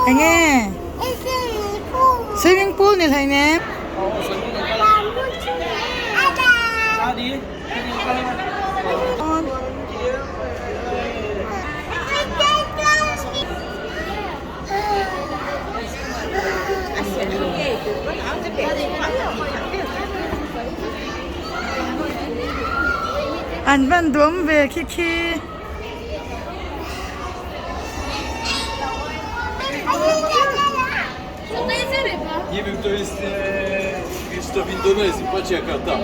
Enge? Swimming pool ni hlei nem. An van duam ve khi khi. Nie wiem, to jest wiesz, to w Indonezji, patrz jaka ta.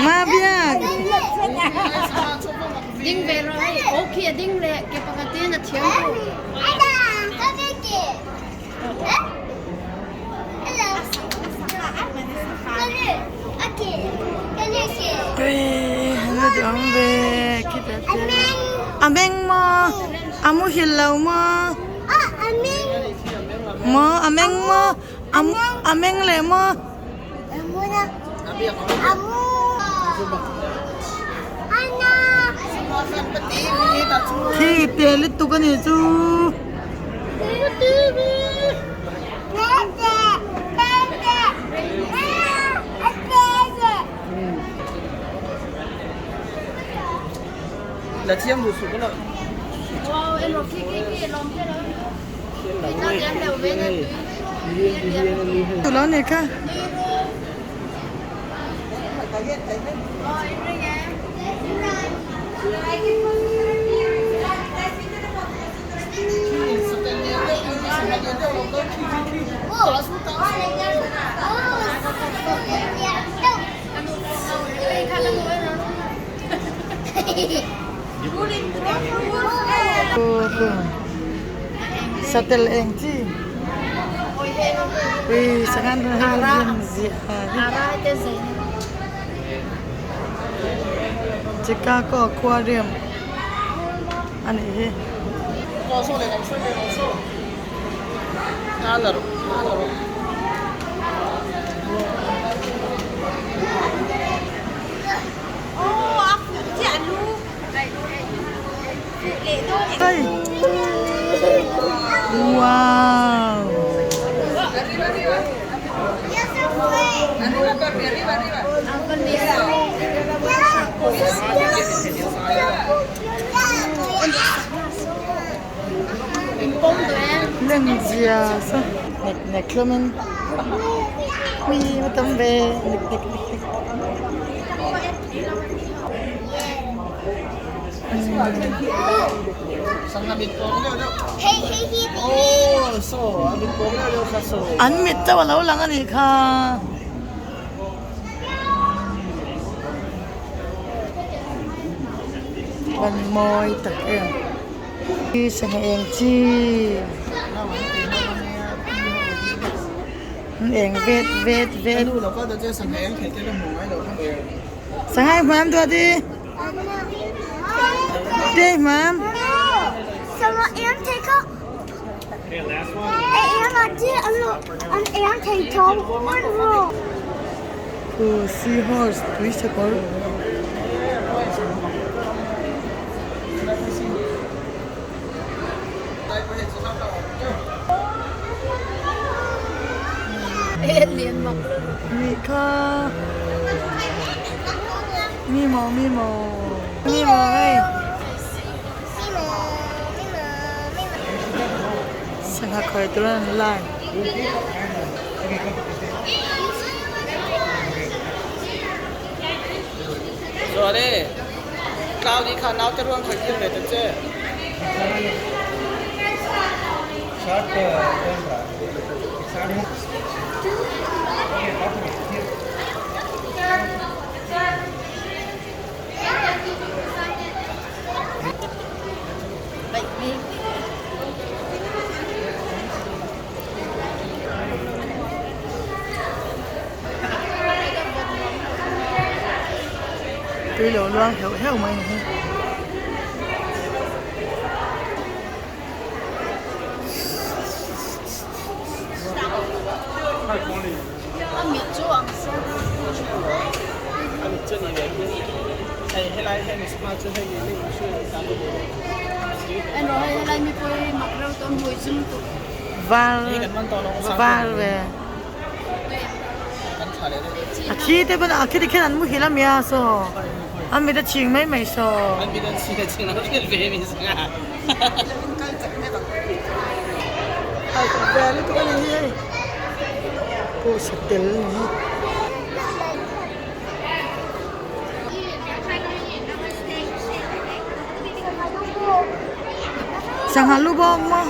Mabiak. Ding ve rawh hei okay a ding leh ke pakhat in a thiam ko. A meng maw? A muhil lo maw? Maw a meng maw? A meng leh maw? Khi te lutuk a nih chu. Lo ni kha. Satel eng chi. Ui sangan Chicago Aquarium a nih hi. Wow. Lem zia sa nek nek hlawmin hui a tam ve nek nek nek nek. An mit chauh a lo lang a nih kha. Van mawi tak em. Hi sangha eng chi eng vet vet vet sangha eng hmam duat i te hmam Khu seahorse tui sakawr. Nih kha mi maw mi maw mi maw hei sangha khawi tur an lai. Tui lo luang heuh heuh mai ni hi. Var var ve a thi te pawn a khi te khian an muhil a nia saw an mit a chhing mai mai saw. Pawh sa tel a ni hi. Sangha lu bawk maw.